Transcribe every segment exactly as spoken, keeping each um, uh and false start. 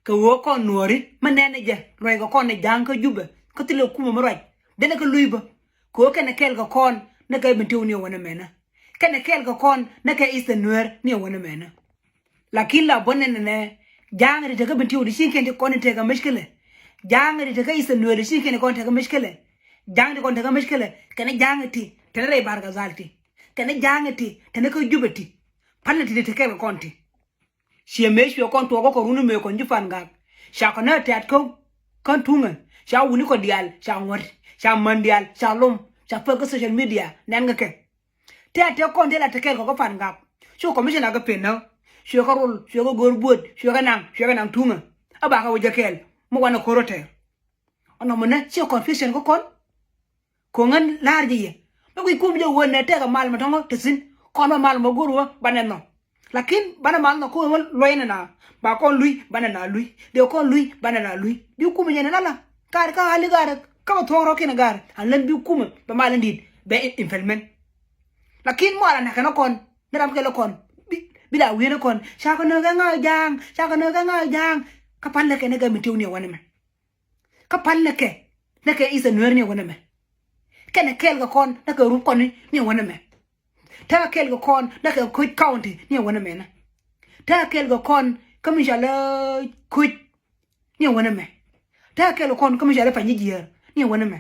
Kɛ ɣöö kɔn nuɔ̱ɔ̱ri mi nɛn ni jɛ ruac kɛ kɔn ni ja̱a̱ŋ kä Jubɛ kä thilɛ kumɛ mi ruac. Denɛ kä luc bä kɛ ɣöö kɛnɛ kɛɛl kɛ kɔn ni kɛ Bentiu ni ɛ wänɛ mɛnä. Kɛnɛ kɛɛl kɛ kɔn ni kɛ Eastern Nuer ni ɛ wänɛ mɛnä. Lakin la buɔ̱n nɛn nɛ ja̱a̱ŋ ri tekä Bentiu di ci kɛn ti kɔn ti tekɛ mec kälɛ. Ja̱a̱ŋ ri tekä Eastern Nuer di ci kɛn ti kɔn tekɛ mec kälɛ. Ja̱a̱ŋ ti kɔn tekɛ mec kälɛ kɛnɛ ja̱a̱ŋ ti tɛnɛ rɛy Bargazal ti kɛnɛ ja̱a̱ŋ ti tɛnɛ kä Jubɛ ti. Pal ni ti ti tekɛ kɔn ti. Ciɛ mëë cuɛ kɔn tuɔɔk kä kɔn runi mëë kɔn ji̱ Pan Gak. Ca kɔn nä tɛ̈t kä kän tuŋɛ ca wuni kɔ diaal ca ŋuɔ̱t ca män diaal ca lom ca pek kä social media nɛn kä kɛ. Tɛ̈t tɛ kɔn tëë la te kɛɛl kɔ kä Pan Gak. Cu commissioner kä pen nä cuɛ kä rol cuɛ kä go̱o̱r buɔ̱t cuɛ kä naŋ cuɛ kä naŋ tuŋɛ. A ba kä wä jɛ kɛɛl mi wanɛ ko̱r rɔ tɛɛr. Ɔnɔ mɔ nɛ ciɛ confusion kä kɔn. Ko̱ŋän la̱r ji̱ yɛ mi kui̱ kum jɛ wä nɛ tɛkɛ mal mɛ tɔ̱ŋä te thi̱n. Kɔn bä mal mɛ go̱r wä banɛ nhɔ. Lakin banɛ mal nhɔ ko̱ŋä wä luɔy nɛ na ba kɔn lui̱ banɛ na lui̱ dee kɔn lui̱ banɛ na lui̱ bi kum jɛ nɛ lala. Gaari kä ali gaari kä bɛ thuɔ̱k rɔ̱kiɛn gaari an län bi kum bɛ mal in di̱i̱t bɛ implement. Lakin mɔ ala nakɛ nä kɔn ni ram kɛl kɔn bi la wi̱i̱n kɔn ca kɛ nökɛ ŋa̱ ja̱a̱ŋ ca kɛ nökɛ ŋa̱ ja̱a̱ŋ. Kä pal nɛ kɛ ni gɛ mi tiw ni wä ni mɛ. Kä pal nɛ kɛ nɛ kɛ Eastern Nuer ni wä ni mɛ. Kɛnɛ kɛɛl kɛ kɔn nɛ kɛ rup kɔn ni wä ni mɛ. Tɛkɛ kɛɛl kɛ kɔn nɛ kɛ Koc County ni wä ni mɛ nɛ. Tɛkɛ kɛɛl kɛ kɔn kä mi ca lɛ Koc ni wä ni mɛ. Tɛkɛ kɛɛl kɛ kɔn kä mi ca lɛ Panyijiɛɛr ni wä ni mɛ.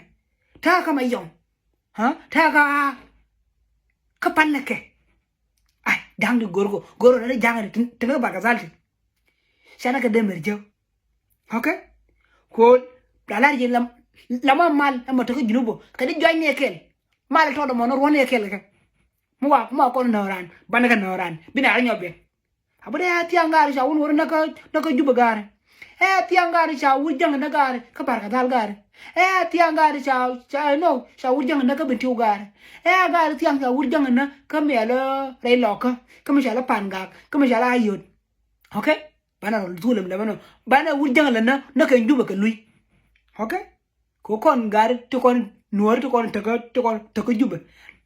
Tɛkɛ kä Mayɔm. Tɛkɛ kä kä pal nɛ kɛ. Ai ja̱a̱ŋ di go̱r kɔ go̱r kɔ nɛ ja̱a̱ŋ di tin tin kä Bargazal ti. Canɛ kɛ dee mɛr jek. Ok. Kuɔl la lar ji̱ lam lam a mal ɛmɔ tekä Junub bä kɛ di juac ni kɛl. Mal tɔt ɛmɔ ni ruɔ̱n ni kɛl kɛ. Mi wa mi wa kɔn nööran banɛ kɛ nööran bi na rɛ nyɔp yɛ. A bä dee a thiaŋ gaari ca wun wä ri näkä näkä Jubɛ gaari. Ɛ a thiaŋ gaari ca wur jäŋ nä gaari kä Barkadhal gaari. Ɛ a thiaŋ gaari ca ca no ca wur jäŋ nä kä Bentiu gaari. Ɛ a gaari thiaŋ ca wur jäŋ nä kä miɛl rɛy lɔkä kä mi ca lä Pan Gak kä mi ca lä Ayot. Ok. Banɛ rɔ thuk lɛm lɛmɛ nɔ banɛ wur jäŋ lɛ nä nä kɛ Jubɛ kɛ luc. Ok. Kɛ kɔn gaari ti kɔn nuɔɔri ti kɔn tekä ti kɔn tekä Jubɛ.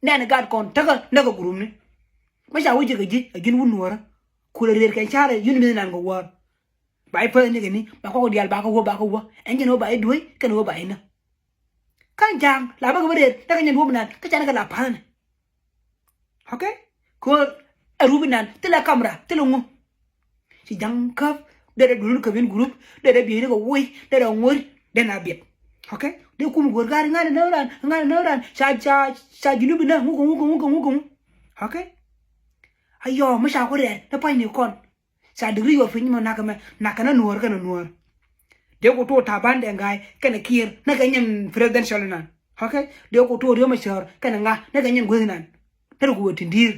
Nɛn gaat kɔn tekä nɛ kɛ gurupni. Mɛ ca wä ji̱ kɛ ji̱ a ji̱n wun nuɔɔrä. Kulɛ rier kɛ carɛ yun mi nan kɛ wäär. Ba i̱ päth ni kɛ ni ba kɔk diaal ba kɛ wä ba kɛ wä ɛn jɛn wä ba i̱ duee kɛn wä ba i̱ nä. Kä ja̱a̱ŋ la bä kɛ bä rier nɛ kɛ nyɛn wä mi nan kä ca nɛ kɛ la pa̱th ni. Ok. Kɛ ɛ rup inan thilɛ kamra thilɛ ŋu. Ci ja̱ŋ käp dee dee duun käp in gurup dee dee bieyni kɛ woi dee dee ŋo̱r dee na biɛt. Ok. Dee kum go̱r gaari ŋa̱n inä ran ŋa̱n inä ran ca ca ca Junub inä ŋu kɛ ŋu kɛ ŋu kɛ ŋu kɛ ŋu. Ok. Ayɔ mi ca ku rɛɛr ni pany ni kɔn. Ca degree yɔ piny mɔ nak mɛ nak kɛn a nuɔɔr kɛn a nuɔɔr. Dee ku tuɔ Taban Deng Gai kɛn a Kiir nɛ kɛ nyɛn presidential nan. Ok. Dee ku tuɔ Riek Machar kɛn a ŋa nɛ kɛ nyɛn gueth nan. Nɛ ku wä tin di̱i̱r.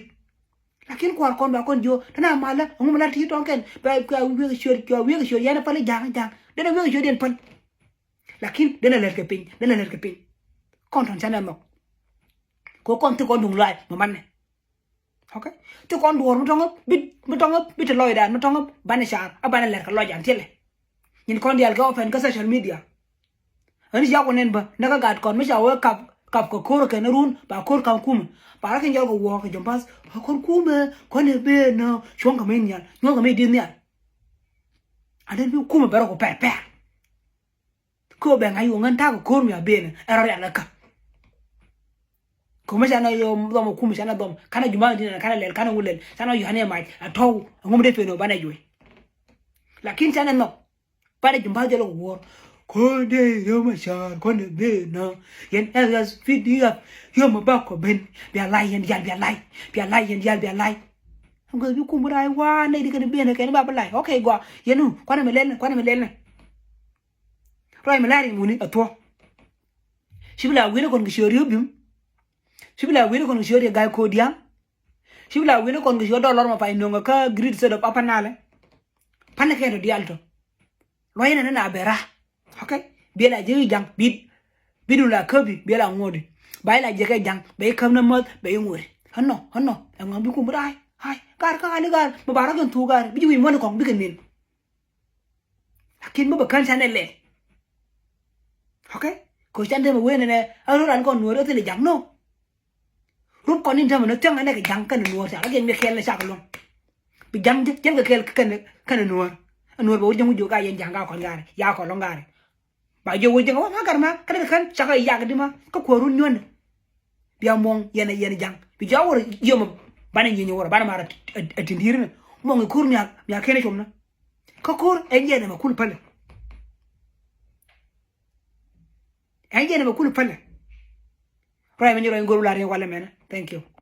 Lakin kua̱r kɔn ba kɔn jiɔ tɛn a malä ŋum la ti tɔŋ kɛn ba kua wiek ciöt kua wiek ciöt yɛn a päl ja̱a̱ŋ ja̱a̱ŋ. Denɛ wiek ciöt yɛn päl. Lakin denɛ lɛt kɛ piny denɛ lɛt kɛ piny. Kɔn tɔn canɛ nhɔk. Kɛ kɔn thi kɔn duŋ lɔaac mɛ manɛ. Ok. Ti kɔn duɔ̱ɔ̱r mi tɔŋä bi mi tɔŋä bi ti lɔcdan mi tɔŋä banɛ car a banɛ lɛr kɛ lɔcdan thilɛ. Nyin kɔn diaal kɛ open kä social media. Ɣän ci yakɔ nɛn bä näkä gat kɔn mi ca wee kap kap kɛ ko̱r kɛn run ba ko̱r ka̱m kumɛ. Ba rɔ kɛn jɔl kɛ wuɔ̱ɔ̱k kɛ jɔm pa̱th ba kɔn kumɛ kɔn ɛ ben nä cuɔ̱ŋ kɛ mi nhial nyuɔ̱ŋ kɛ mi di̱t nhial. Aden bi kumɛ bɛ rɔ kɛ pɛr pɛr. Kɛ ɣöö bɛ ŋa̱c ɣöö ŋän ta̱a̱ kɛ ko̱r mi a ben ɛ rɔ rial kä. Kɛ ɣöö mi canɛ yɔ dhɔm ɛ kum canɛ dhɔm kanɛ juma ni kanɛ lɛl kanɛ wulɛl canɛ yɔ hanɛ mac a tɔw. Ɛŋu mi dee pen ɣöö banɛ juɔc. Lakin canɛ nhɔk banɛ juma jɔl kɛ wuɔr. Kɔn dee rɛw ma ca̱a̱r kɔn dee ben na yɛn ɛ gas fit di gas yɔ ma bak kɔ ben bia lay yɛn dial bia lay bia lay yɛn dial bia lay. Ɛŋu bi kum bi ray wa nɛ di kɛn ben kɛn ba bi lay ok gua yɛn nu kuanɛ mi lɛl kuanɛ mi lɛl nɛ. Ruac mi lar imuni a thuɔ. Ci bi la wi̱n kɔn kɛ ciöt riöp bim. Ci bi la wi̱n kɔn kɛ ciöt riöp gai kodiaŋ. Ci bi la wi̱n kɔn kɛ ciöt dɔlɔr ma pay noŋ kä grid state of Upper Nile. Pan kɛ tɔ dial tɔ. Luɔy nɛ ni na bɛ ra. Ok. Biɛ la jek i̱ jaŋ bit. Bit wun la käp bi biɛ la ŋuɔdi. Ba i̱ la jek i̱ jaŋ bɛ i̱ käp ni mäth bɛ i̱ ŋuɔdi. Ɣän nɔ ɣän nɔ ɛŋɔ bi kum bi raay. Ay gar kä ali gar mi ba rɔ kɛn thuk gar bi ji̱ wi̱i̱ muɔ̱n kɔŋ bikɛ nin. Lakin mi bɛ kän canɛ lɛl. Ok. Kɛ can tɛmɛ wen nɛ a rot an kɔn nuɔr a thil ja̱ŋ no. Rot kɔn in tɛmɛ ni thiäŋ anɛ kɛ ja̱ŋ kɛn nuɔr ca kɛ mi kɛl ni ca kɛ luɔ̱ŋ. Bi ja̱ŋ jɛ jɛn kɛ kɛl kɛn kɛn nuɔr. Nuɔr bɛ wä jiäŋ wä jiök ka yɛn ja̱ŋ ka kɔn ga̱rɛ, ya kɔn lɔŋ ga̱rɛ. Ba jiök wä jiäŋ wä ma gɛr ma kä dee kän cakɛ yak di ma kä kuäär wun nyuɔ̱n. Bia muɔ̱ŋ yɛn a yɛn ja̱ŋ bi jɔak wä yom banɛ nyieny wä banɛ mar a tindi̱i̱r ni. Muɔ̱ŋ i ko̱r mia mia kɛn a com ni. Kä ko̱r ɛn yɛn ɛmɛ kul pälɛ. Ɛn yɛn ɛmɛ kul pälɛ. Ruac mɛ nyɛ ruac in go̱r wula riɛn walɛ mɛnɛ. Thank you.